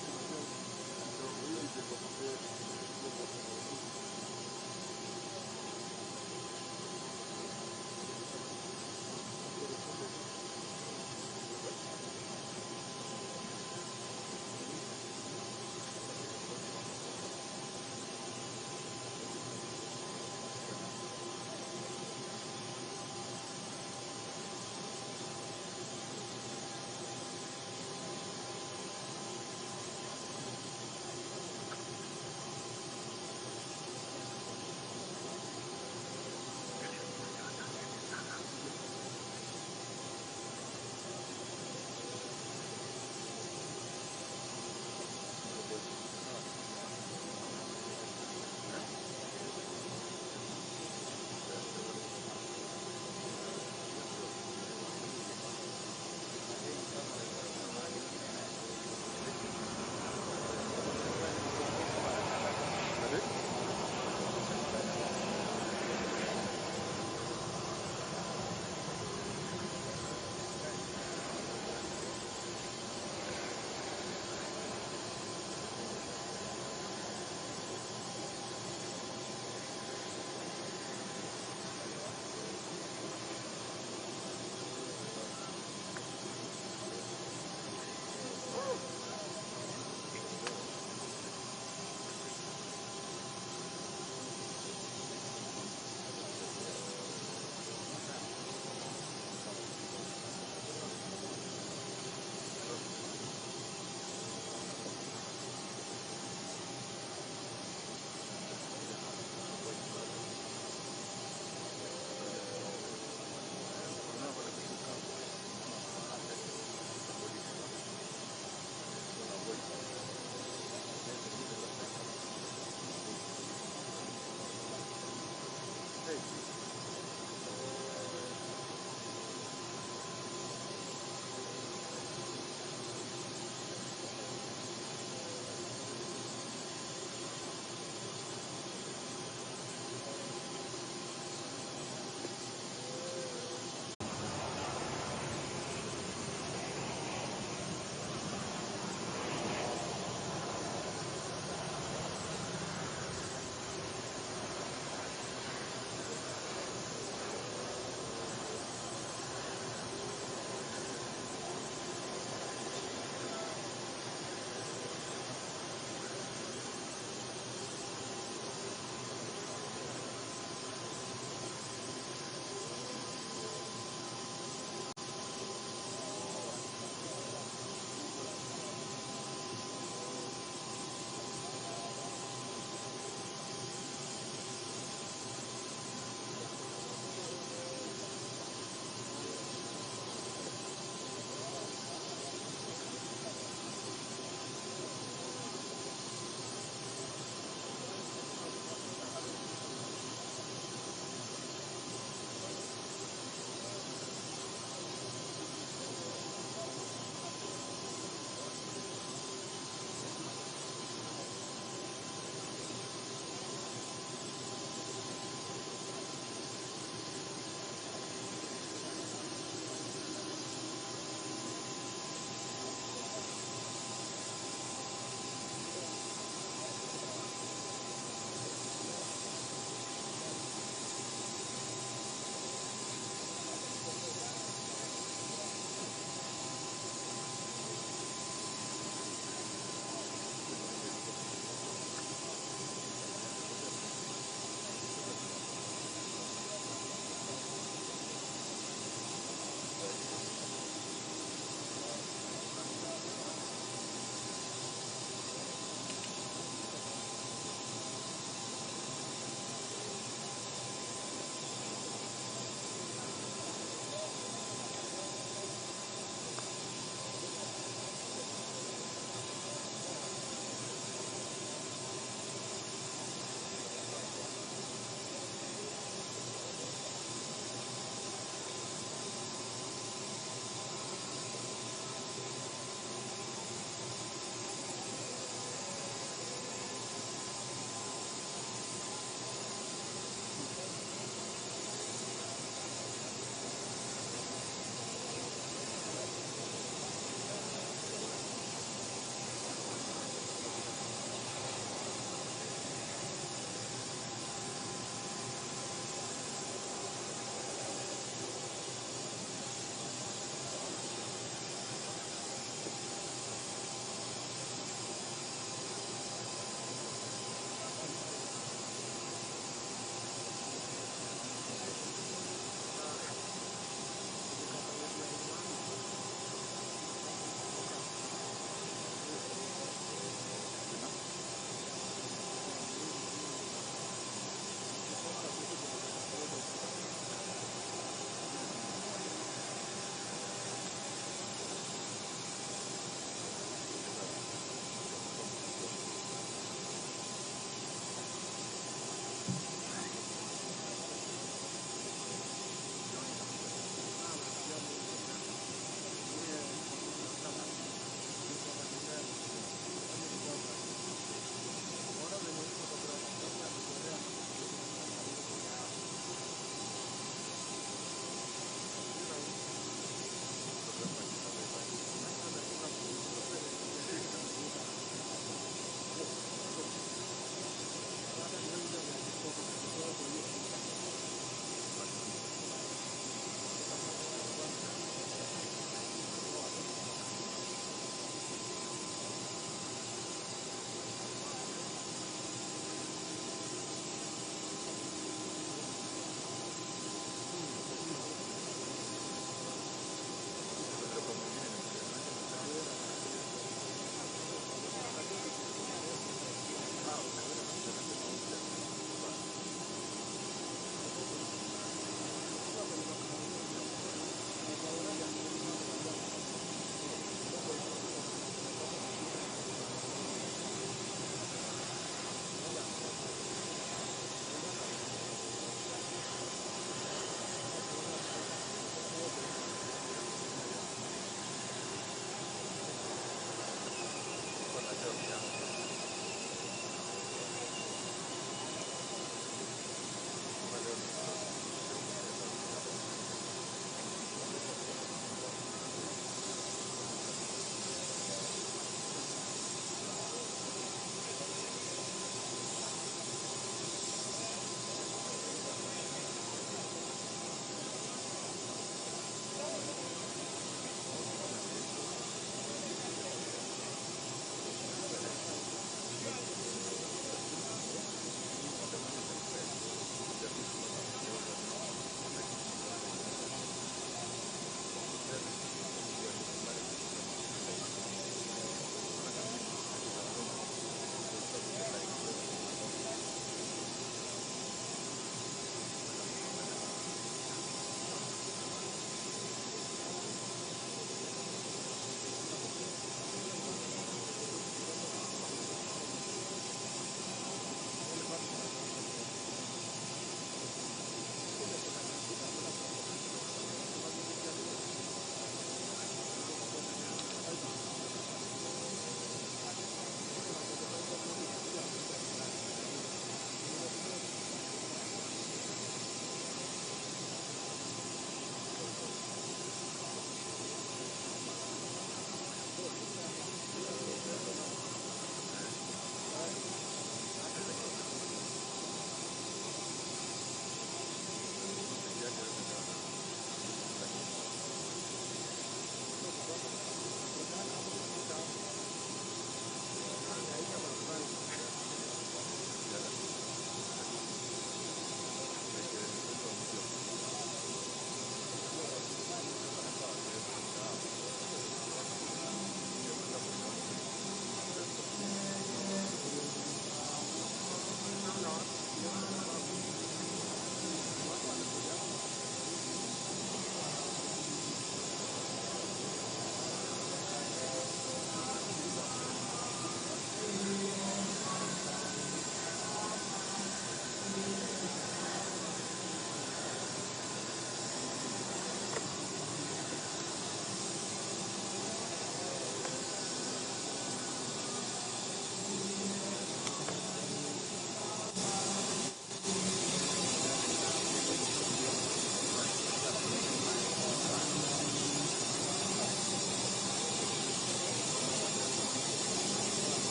Kidogo. Hiyo ilijengwa mbele. Ilijengwa mbele.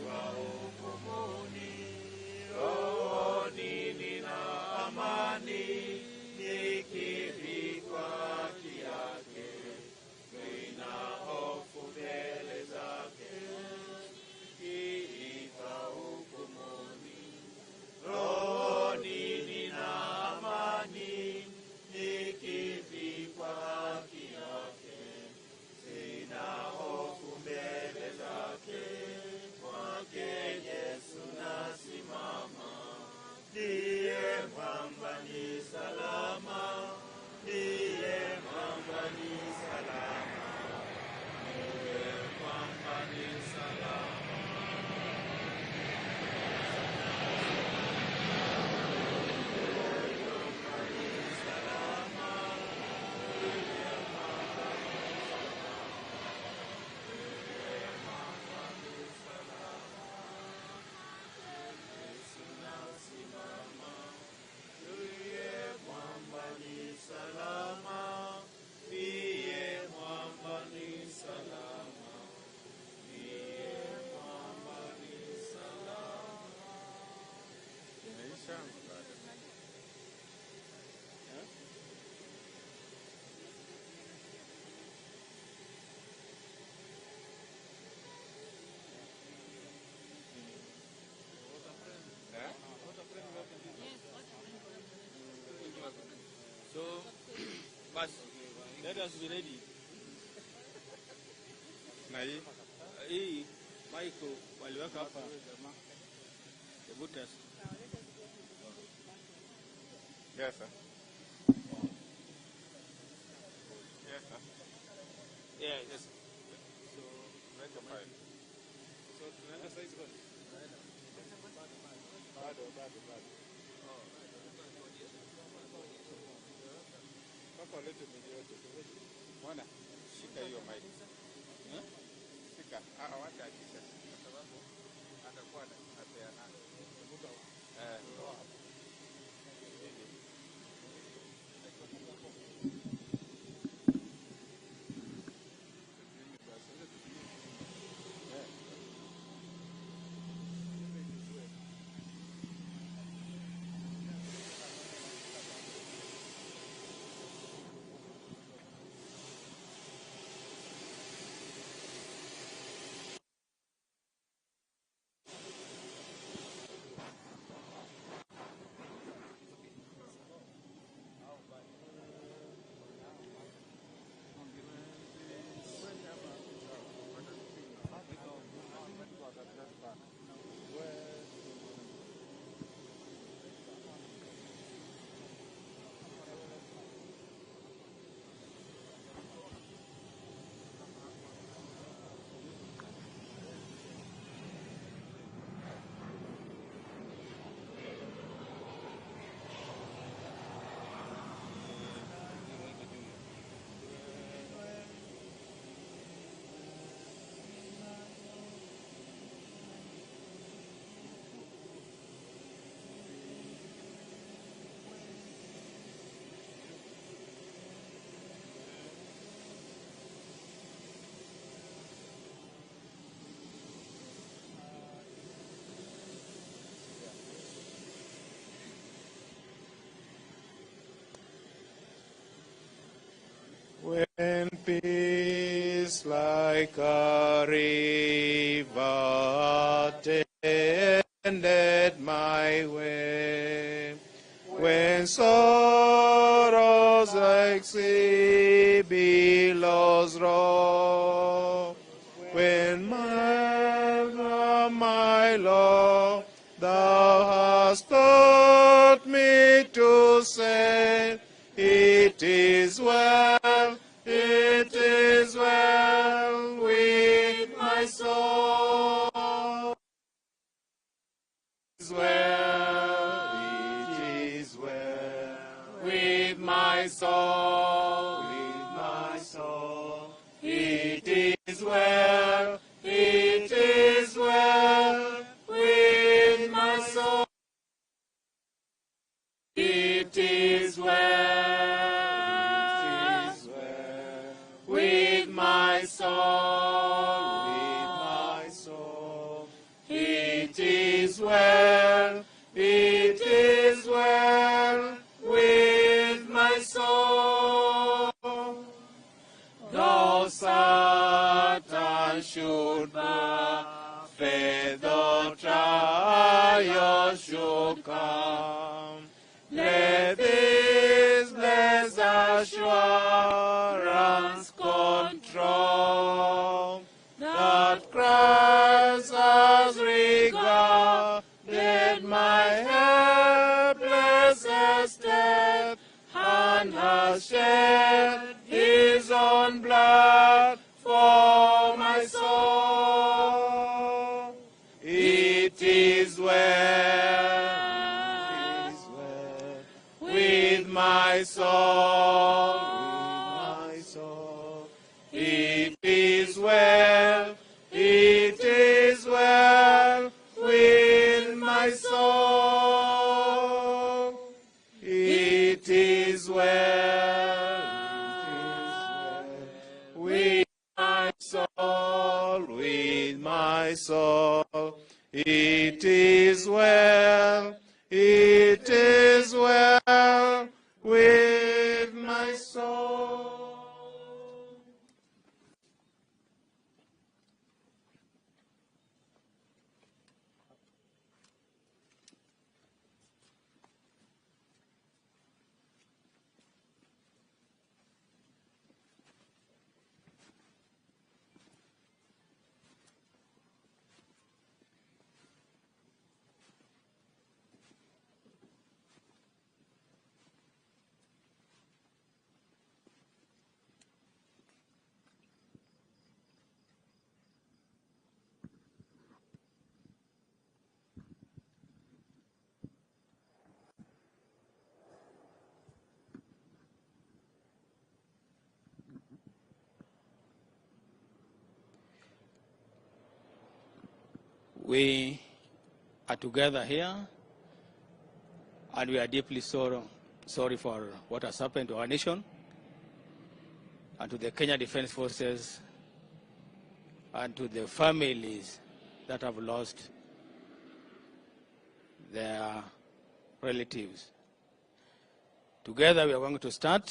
Nikiitwa hukumuni, rohoni nina amani, nikivikwa haki yake, sina hofu mbele zake. Nikiitwa hukumuni, rohoni nina amani, nikivikwa haki yake, sina hofu mbele zake. Kwake Yesu nasimama, ndiye mwamba ni salama, ndiye mwamba ni salama, ndiye mwamba ni salama. Ndiye mwamba ni salama, ndiye mwamba ni salama. Imeisha ama bado? Eh? Eh? So, bas, let us be ready. Na hii Hii Michael waliweka hapa the voters. Yes, sir. Yes, sir. Yeah, yes. So, weka file. So tunaenda saizi kwani? Bado, bado, bado. Mpaka walete miji yote. Bwana, shika hiyo mic. Eh? Shika. Ah, wacha akisha kwa sababu atakuwa anapeana. Eh. Hivi. Eh. When peace like a river attended my way, when sorrows like sea billows roll, when my Lord, thou hast taught me to say, it is well, it is well with my soul. It is well, it is well with my soul, with my soul. It is well, it is well with my soul. It is well, it is well with my soul, with my soul. Though Satan should buffet, though trial should come, let this blessed assurance control that Christ has regarded my helpless estate and has shed his own blood for my soul. It is well, it is well with my soul, with my soul. It is well with my soul. It is well, with my soul, with my soul. It is well with my soul. We are together here, and we are deeply sorry for what has happened to our nation and to the Kenya Defense Forces and to the families that have lost their relatives. Together we are going to start,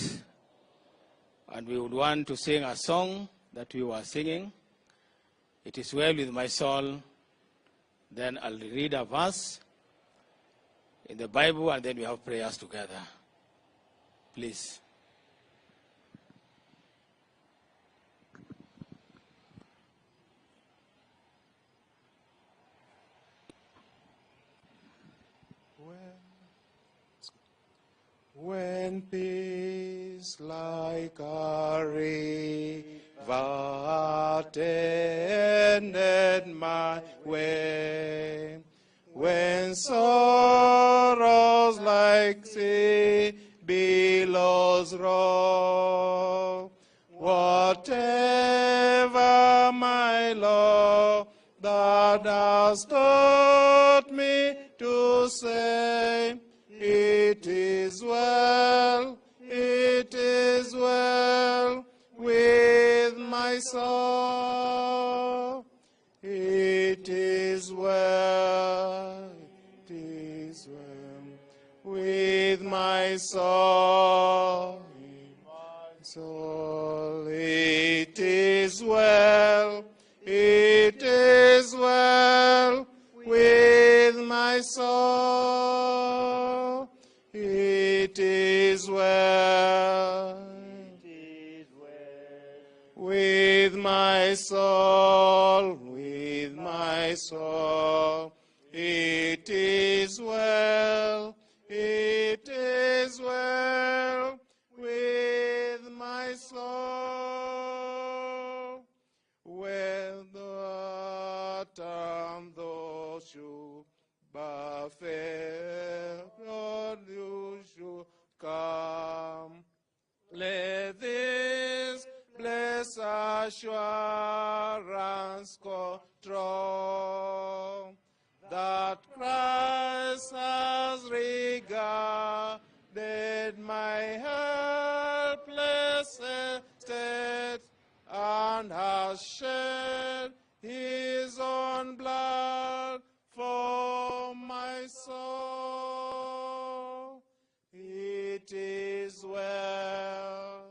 and we would want to sing a song that we were singing. It is well with my soul. Then I'll read a verse in the Bible, and then we have prayers together. Please. When peace like a river attended my way, when sorrows like sea billows roll, whatever my Lord thou hast taught me to say, it is well with my soul. It is well with my soul. Soul, it is well with my soul. It is well with my soul, with my soul. It is well with my soul. When the time those should buffet, Lord, you should come. Let this blessed assurance control that Christ has regarded my helpless estate and has shed his own blood for my soul. It is well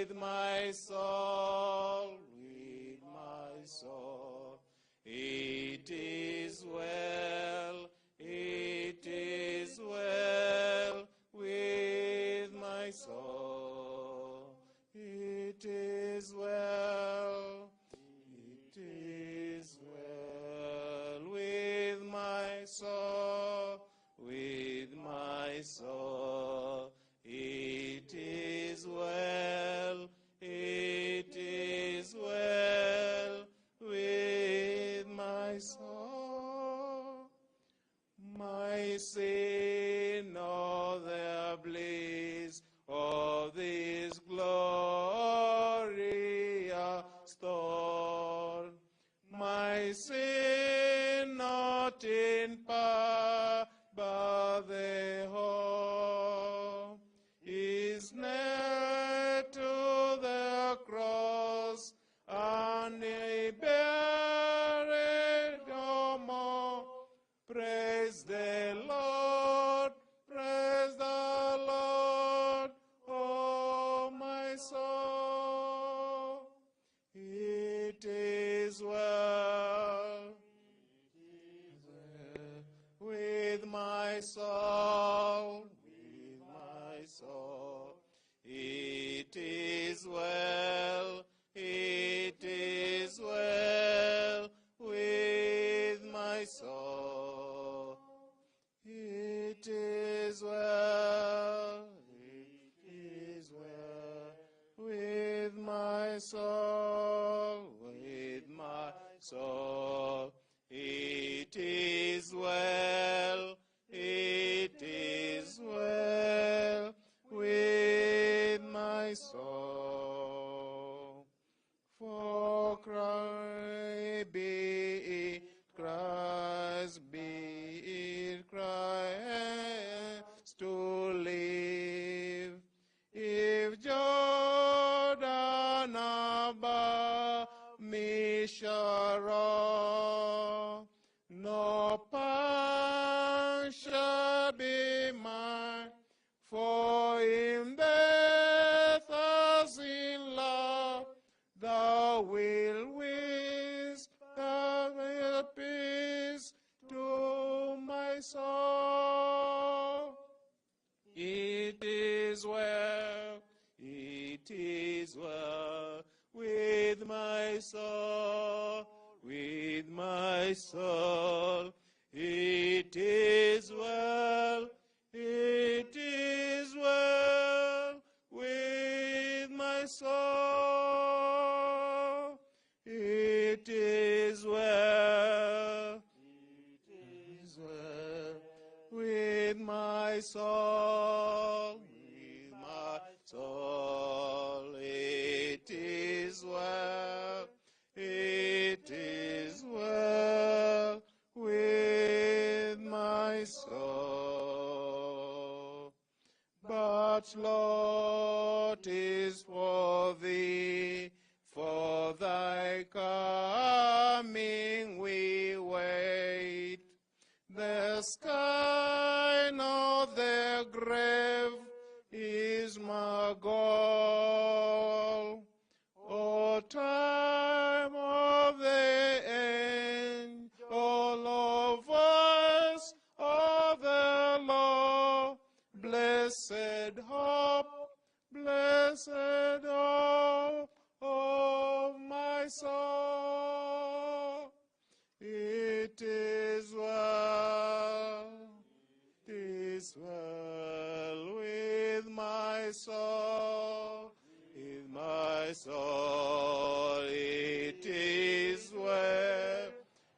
with my soul, with my soul. It is well, it is well with my soul. It is well, it is well with my soul, with my soul. It is well, it is well with my soul. My sin, all the bliss of this glorious thought. My sin not in part, but the whole is nailed to the cross, and he buried no more. Praise the Lord, praise the Lord, oh my soul. It is well with my soul, with my soul. It is well, it is well with my soul. It is well, it is well with my soul, with my soul. It is well, it is well with my soul. For Christ be it, Christ be it, Christ to live. If Jordan above me shall roar, no pang shall be mine, for in death as in love, thou wilt whisper peace to my soul. It is well, it is well with my soul, with my soul. It is well, it is well with my soul. It is well, it is well with my soul, with my soul. It is well, it is well with my soul. But Lord, is for thee, for thy coming we wait. The sky nor the grave is my goal. O time of the end, O Lord, voice of the Lord, blessed hope of my soul. It is well with my soul, with my soul. It is well,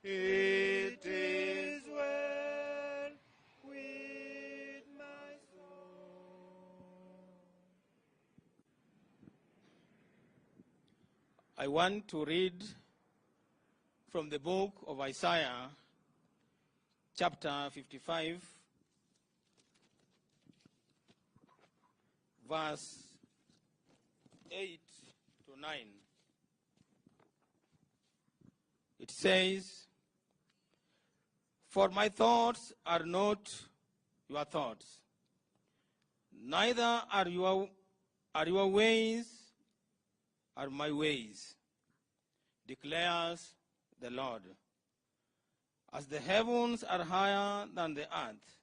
it is well with my soul. I want to read from the book of Isaiah, chapter 55, verse 8 to 9. It says, "For my thoughts are not your thoughts, neither are your ways are my ways, declares the Lord. As the heavens are higher than the earth,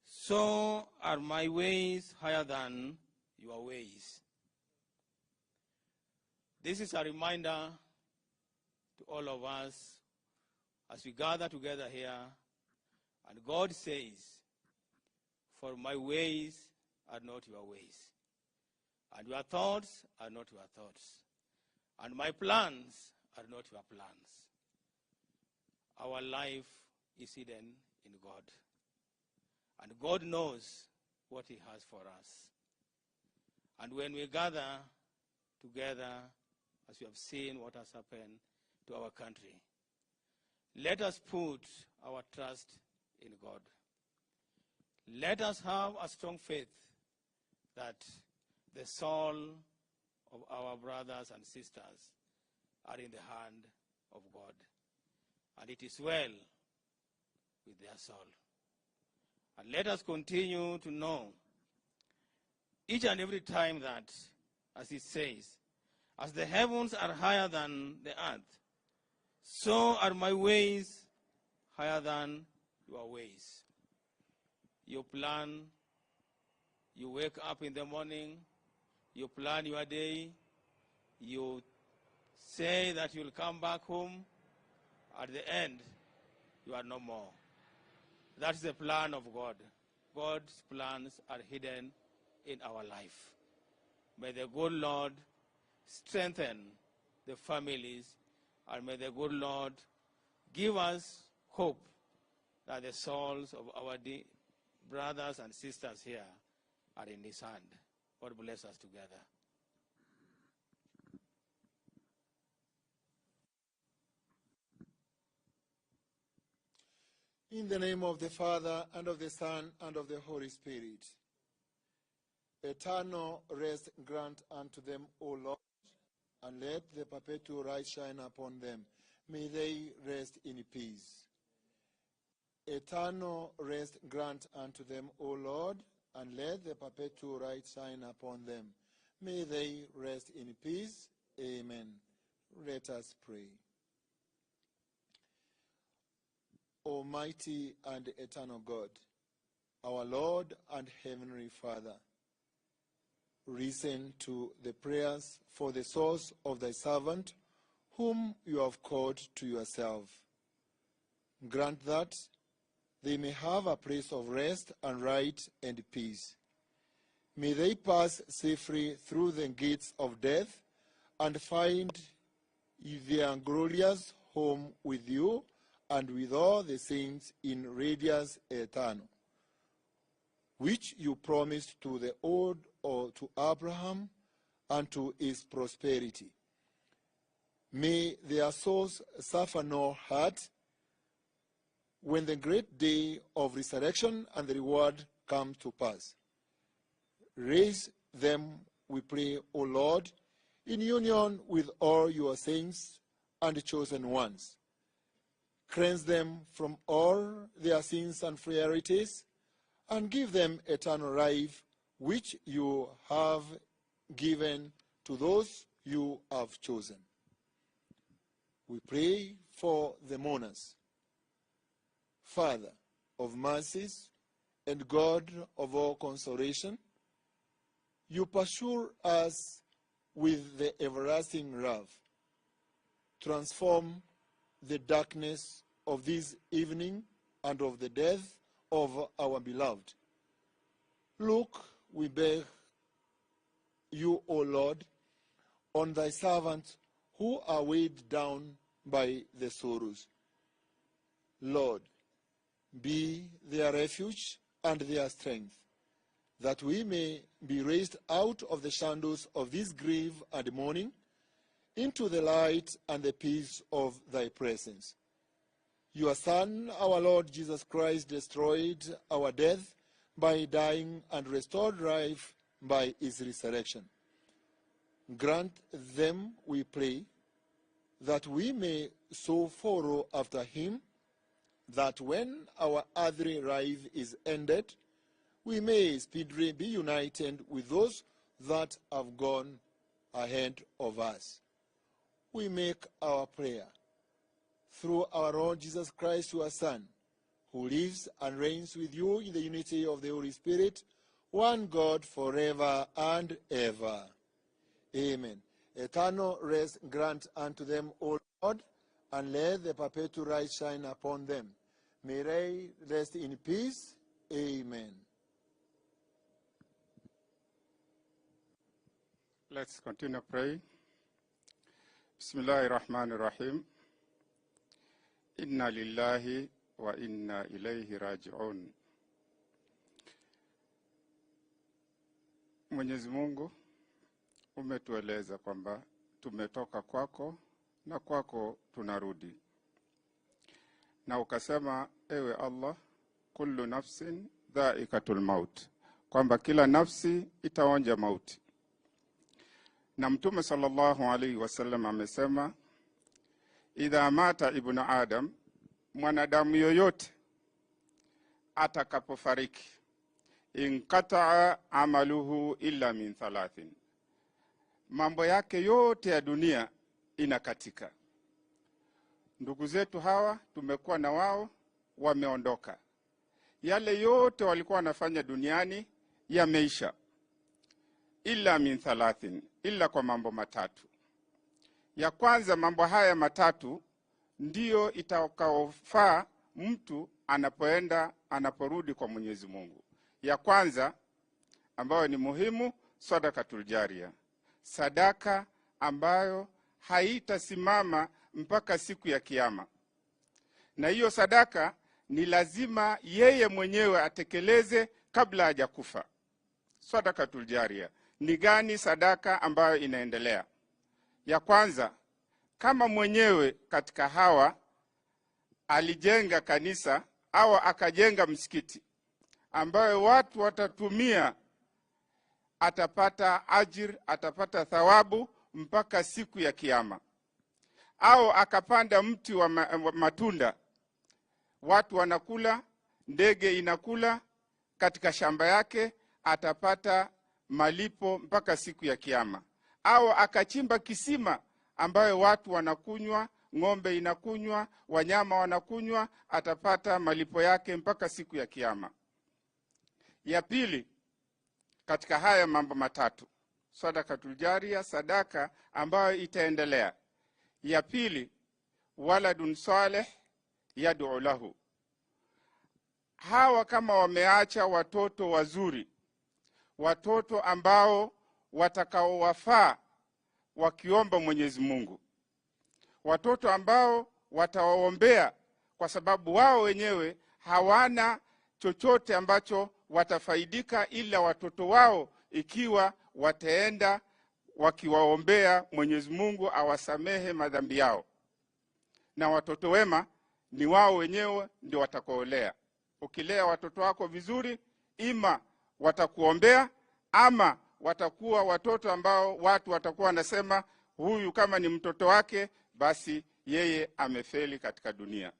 so are my ways higher than your ways. This is a reminder to all of us as we gather together here, and God says, for my ways are not your ways, and your thoughts are not your thoughts, and my plans are not your plans. Our life is hidden in God, and God knows what he has for us. And when we gather together, as we have seen what has happened to our country, let us put our trust in God. Let us have a strong faith that the soul of our brothers and sisters are in the hand of God, and it is well with their soul. And let us continue to know each and every time that, as it says, as the heavens are higher than the earth, so are my ways higher than your ways. You plan, you wake up in the morning, you plan your day, you say that you'll come back home. At the end, you are no more. That's the plan of God. God's plans are hidden in our life. May the good Lord strengthen the families, and may the good Lord give us hope that the souls of our brothers and sisters here are in his hand. God bless us together. In the name of the Father, and of the Son, and of the Holy Spirit. Eternal rest grant unto them, O Lord, and let the perpetual light shine upon them. May they rest in peace. Eternal rest grant unto them, O Lord, and let the perpetual light shine upon them. May they rest in peace. Amen. Let us pray. Almighty and eternal God, our Lord and Heavenly Father, listen to the prayers for the souls of thy servant, whom you have called to yourself. Grant that they may have a place of rest and right and peace. May they pass safely through the gates of death and find their glorious home with you and with all the saints in radiance eternal, which you promised to the old or to Abraham and to his prosperity. May their souls suffer no hurt when the great day of resurrection and the reward come to pass. Raise them, we pray, O Lord, in union with all your saints and chosen ones. Cleanse them from all their sins and frailties, and give them eternal life, which you have given to those you have chosen. We pray for the mourners. Father of mercies and God of all consolation, you pursue us with the everlasting love. Transform the darkness of this evening and of the death of our beloved. Look, we beg you, O Lord, on thy servants who are weighed down by the sorrows. Lord, be their refuge and their strength, that we may be raised out of the shadows of this grief and mourning into the light and the peace of thy presence. Your Son, our Lord Jesus Christ, destroyed our death by dying and restored life by his resurrection. Grant them, we pray, that we may so follow after him, that when our earthly life is ended, we may speedily be united with those that have gone ahead of us. We make our prayer through our Lord Jesus Christ, your Son, who lives and reigns with you in the unity of the Holy Spirit, one God forever and ever. Amen. Eternal rest grant unto them, O Lord, and let the perpetual light shine upon them. May they rest in peace. Amen. Let's continue praying. Bismillahir Rahmanir Rahim. Inna lillahi wa inna ilayhi raji'un. Mwenyezi Mungu, umetueleza kwamba tumetoka kwako na kwako tunarudi. Na ukasema, ewe Allah, kullu nafsin dhaikatul maut, kwamba kila nafsi itaonja mauti. Na Mtume sallallahu alaihi wasallam amesema, idha mata ibnu Adam, mwanadamu yoyote atakapofariki, inqataa amaluhu illa min thalathin, mambo yake yote ya dunia inakatika. Ndugu zetu hawa tumekuwa na wao, wameondoka. Yale yote walikuwa wanafanya duniani yameisha. Illa min thalathin, illa kwa mambo matatu. Ya kwanza, mambo haya matatu ndiyo itakaofaa mtu anapoenda, anaporudi kwa Mwenyezi Mungu. Ya kwanza ambayo ni muhimu, sadakatul jaria, sadaka ambayo haitasimama mpaka siku ya Kiyama. Na hiyo sadaka ni lazima yeye mwenyewe atekeleze kabla hajakufa. Sadakatul jaria ni gani? Sadaka ambayo inaendelea. Ya kwanza, kama mwenyewe katika hawa alijenga kanisa au akajenga msikiti ambayo watu watatumia, atapata ajir, atapata thawabu mpaka siku ya Kiyama. Au akapanda mti wa matunda, watu wanakula, ndege inakula katika shamba yake, atapata malipo mpaka siku ya Kiyama. Au akachimba kisima ambayo watu wanakunywa, ng'ombe inakunywa, wanyama wanakunywa, atapata malipo yake mpaka siku ya Kiyama. Ya pili, katika haya mambo matatu, sadakatul jaria, sadaka ambayo itaendelea. Ya pili, waladun saleh yad'u lahu. Hawa kama wameacha watoto wazuri, watoto ambao watakaowafaa wakiomba Mwenyezi Mungu, watoto ambao watawaombea, kwa sababu wao wenyewe hawana chochote ambacho watafaidika ila watoto wao ikiwa wataenda wakiwaombea Mwenyezi Mungu awasamehe madhambi yao. Na watoto wema ni wao wenyewe ndio watakaolea. Ukilea watoto wako vizuri, ima watakuombea ama watakuwa watoto ambao watu watakuwa wanasema huyu kama ni mtoto wake basi yeye amefeli katika dunia.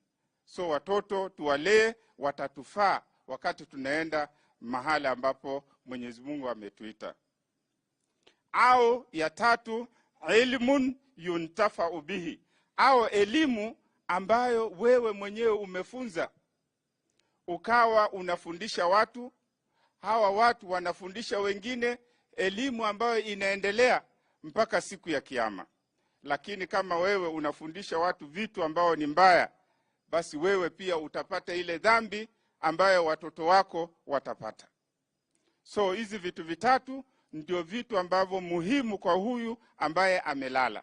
So watoto tuwalee, watatufaa wakati tunaenda mahala ambapo Mwenyezi Mungu ametuita. Au ya tatu, ilmun yuntafa'u bihi, au elimu ambayo wewe mwenyewe umefunza, ukawa unafundisha watu, hawa watu wanafundisha wengine, elimu ambayo inaendelea mpaka siku ya Kiyama. Lakini kama wewe unafundisha watu vitu ambao ni mbaya, basi wewe pia utapata ile dhambi ambayo watoto wako watapata. So hizi vitu vitatu ndio vitu ambavyo muhimu kwa huyu ambaye amelala.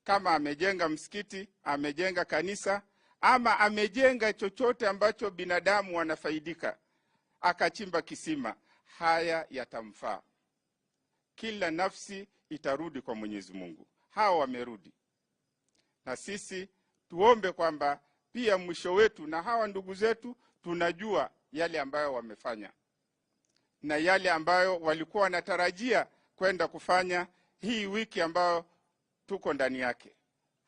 Kama amejenga msikiti, amejenga kanisa, ama amejenga chochote ambacho binadamu wanafaidika, akachimba kisima, haya yatamfaa. Kila nafsi itarudi kwa Mwenyezi Mungu. Hawa wamerudi. Na sisi tuombe kwamba pia mwisho wetu na hawa ndugu zetu tunajua yale ambayo wamefanya na yale ambayo walikuwa wanatarajia kwenda kufanya hii wiki ambayo tuko ndani yake.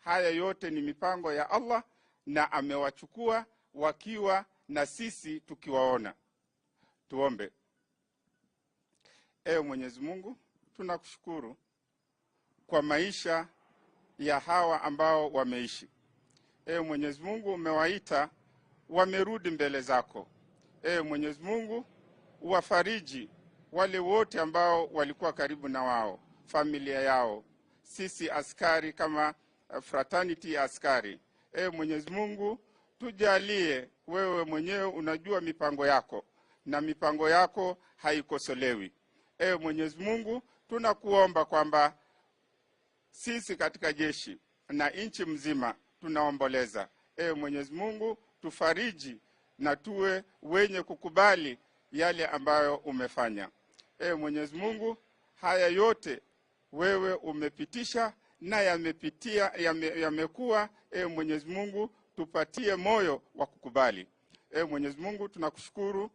Haya yote ni mipango ya Allah, na amewachukua wakiwa na sisi tukiwaona. Tuombe. Ewe Mwenyezi Mungu, tunakushukuru kwa maisha ya hawa ambao wameishi. Ewe Mwenyezi Mungu, umewaita wamerudi mbele zako. Ewe Mwenyezi Mungu, uwafariji wale wote ambao walikuwa karibu na wao, familia yao, sisi askari kama fraternity ya askari. Ewe Mwenyezi Mungu, tujalie, wewe mwenyewe unajua mipango yako na mipango yako haikosolewi. Ewe Mwenyezi Mungu, tunakuomba kwamba sisi katika jeshi na nchi mzima tunaomboleza. Ewe Mwenyezi Mungu, tufariji na tuwe wenye kukubali yale ambayo umefanya. Ewe Mwenyezi Mungu, haya yote wewe umepitisha na yamepitia, yamekuwa. Ewe Mwenyezi Mungu, tupatie moyo wa kukubali. Ewe Mwenyezi Mungu, tunakushukuru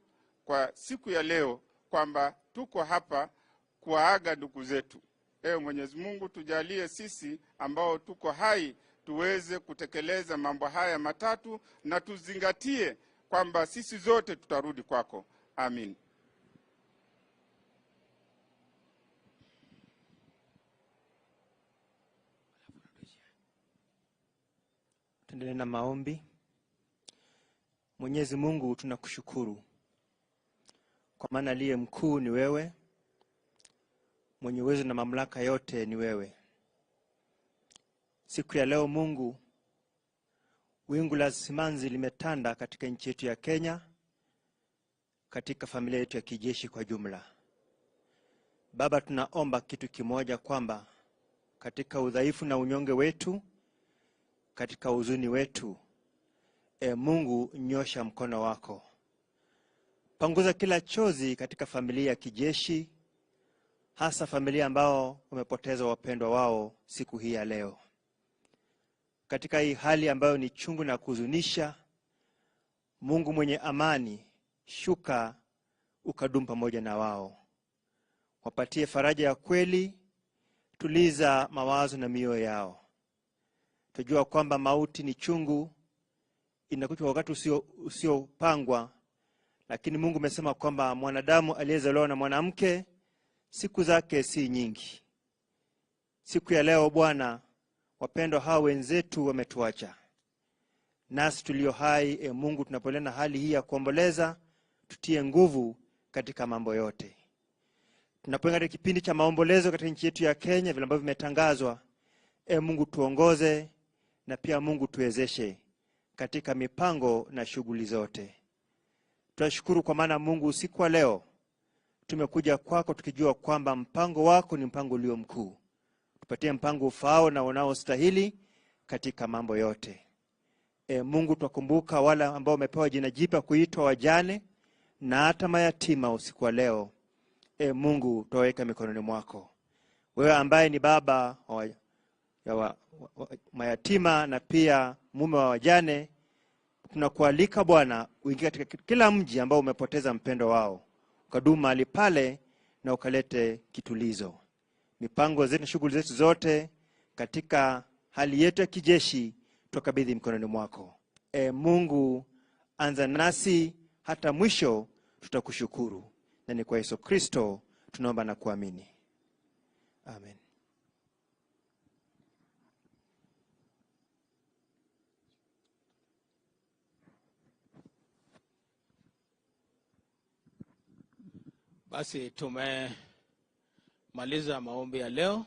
kwa siku ya leo kwamba tuko hapa kuwaaga ndugu zetu. Ewe Mwenyezi Mungu, tujalie sisi ambao tuko hai tuweze kutekeleza mambo haya matatu na tuzingatie kwamba sisi zote tutarudi kwako. Amin. Tuendelee na maombi. Mwenyezi Mungu, tunakushukuru kwa maana aliye mkuu ni wewe, mwenye uwezo na mamlaka yote ni wewe. Siku ya leo Mungu, wingu la simanzi limetanda katika nchi yetu ya Kenya, katika familia yetu ya kijeshi kwa jumla. Baba, tunaomba kitu kimoja, kwamba katika udhaifu na unyonge wetu, katika huzuni wetu, Mungu, nyosha mkono wako, panguza kila chozi katika familia ya kijeshi, hasa familia ambao wamepoteza wapendwa wao siku hii ya leo. Katika hii hali ambayo ni chungu na kuhuzunisha, Mungu mwenye amani, shuka ukadumu pamoja na wao, wapatie faraja ya kweli, tuliza mawazo na mioyo yao. Tujua kwamba mauti ni chungu, inakuja wakati usiopangwa, lakini Mungu amesema kwamba mwanadamu aliyezaliwa na mwanamke siku zake si nyingi. Siku ya leo Bwana, wapendwa hawa wenzetu wametuacha, nasi tulio hai, Mungu, tunapoendelea na hali hii ya kuomboleza, tutie nguvu katika mambo yote. Tunapoingia katika kipindi cha maombolezo katika nchi yetu ya Kenya, vile ambavyo vimetangazwa, Mungu tuongoze, na pia Mungu tuwezeshe katika mipango na shughuli zote. Tunashukuru kwa maana Mungu, usiku wa leo tumekuja kwako tukijua kwamba mpango wako ni mpango ulio mkuu. Tupatie mpango ufaao na unaostahili katika mambo yote. Mungu, twakumbuka wale ambao wamepewa jina jipya kuitwa wajane na hata mayatima usiku wa leo. Mungu, twaweka mikononi mwako. Wewe ambaye ni baba wa mayatima na pia mume wa wajane, tunakualika Bwana uingie katika kila mji ambao umepoteza mpendo wao, ukadumu mahali pale na ukalete kitulizo. Mipango zetu na shughuli zetu zote katika hali yetu ya kijeshi tukabidhi mkononi mwako. Mungu, anza nasi hata mwisho, tutakushukuru. Na ni kwa Yesu Kristo tunaomba na kuamini. Amen. Basi tumemaliza maombi ya leo,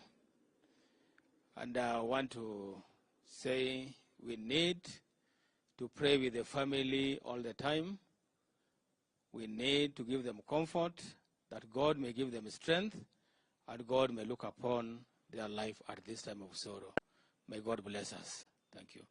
and I want to say we need to pray with the family all the time. We need to give them comfort, that God may give them strength, and God may look upon their life at this time of sorrow. May God bless us. Thank you.